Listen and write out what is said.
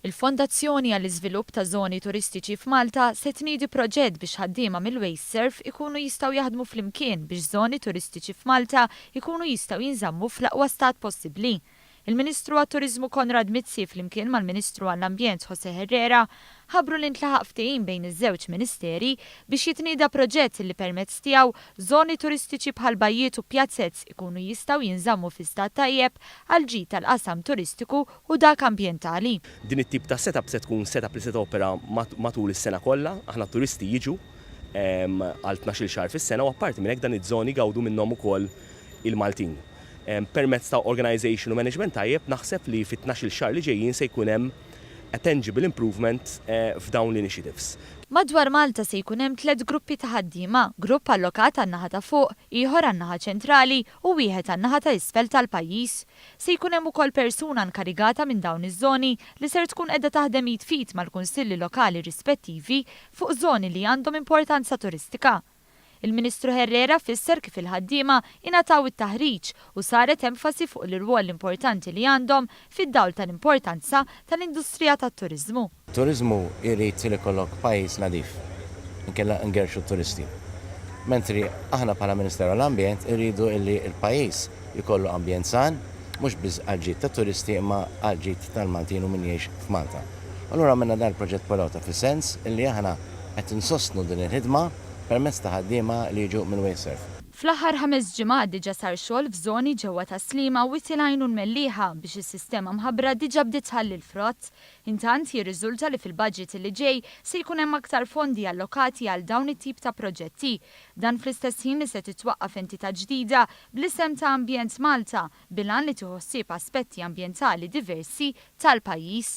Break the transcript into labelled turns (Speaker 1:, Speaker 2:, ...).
Speaker 1: Il-Fondazzjoni għall-Iżvilupp ta' Żoni Turistiċi f'Malta se tniedi proġett biex ħaddiema mill-WasteServ ikunu jistgħu jaħdmu flimkien biex żoni turistiċi f'Malta jkunu jistgħu jinżammu fl-aqwa stat possibbli. Il-Ministru għat-Turiżmu Konrad Mizzi flimkien mal-Ministru għall-Ambjent José Herrera ħabbru li ntlaħaq ftehim bejn iż-żewġ Ministeri biex jitnieda proġett li permezz tiegħu żoni turistiċi bħal bajjiet u pjazez ikunu jistgħu jinżammu fi stat tajjeb għall-ġid tal-qasam turistiku u dak ambjentali.
Speaker 2: Din it-tip ta' setup se tkun setup li se topera matul is-sena kollha. Aħna t-turisti jiġu għal 12-il xahar fis-sena u apparti minn hekk dan iż-żoni jgawdu minnhom ukoll il-Maltin. Permezz ta' organization u management tajjeb naħseb li fit-12-il xahar li ġejjin se jkun hemm a tangible improvement f'dawn l-initiatives.
Speaker 1: Madwar Malta se jkun hemm tlett gruppi ta' ħaddiema, grupp allokat għan-naħa ta' fuq, ieħor għan-naħa ċentrali u wieħed għan-naħa ta' isfel tal-pajjiż. Se jkun hemm ukoll persuna nkarigata minn dawn iż-żoni li ser tkun qiegħda taħdem id f'id mal-kunsilli lokali rispettivi fuq żoni li għandhom importanza turistika. Il-Ministru Herrera fisser kif il-ħaddiema ingħataw it-taħriġ u saret enfasi fuq l-irwol importanti li għandhom fid-dawl tal-importanza tal-industrija tat-turiżmu.
Speaker 3: Turiżmu jrid li jkollok pajjiż nadif, inkella ngerrxu t-turisti. Mentri aħna bħala Ministeru għall-Ambjent irridu illi l-pajjiż jkollu ambjent san, mhux biss għall-ġid tat-turisti imma għall-ġid tal-Maltin u min jgħix f'Malta. Allura għamilna dan il-proġett pilota fis-sens illi aħna qed insostnu din il-ħidma permezz ta' ħaddiema li jiġu minn WasteServ.
Speaker 1: Fl-aħħar ħames ġimgħat diġa sar xogħol f'żoni ġewwa Tas-Sliema, Wied il-Għajn u l-Mellieħa biex is-sistema mħabbra diġa bdiet tħalli l-frott. Intant, jirriżulta li fil-budget li ġej se jkun hemm aktar fondi allokati għal dawn it-tip ta' proġetti. Dan fl-istess ħin li se titwaqqaf entità ġdida bl-isem ta' Ambjent Malta bil-għan li tieħu ħsieb aspetti ambjentali diversi tal-pajjiż.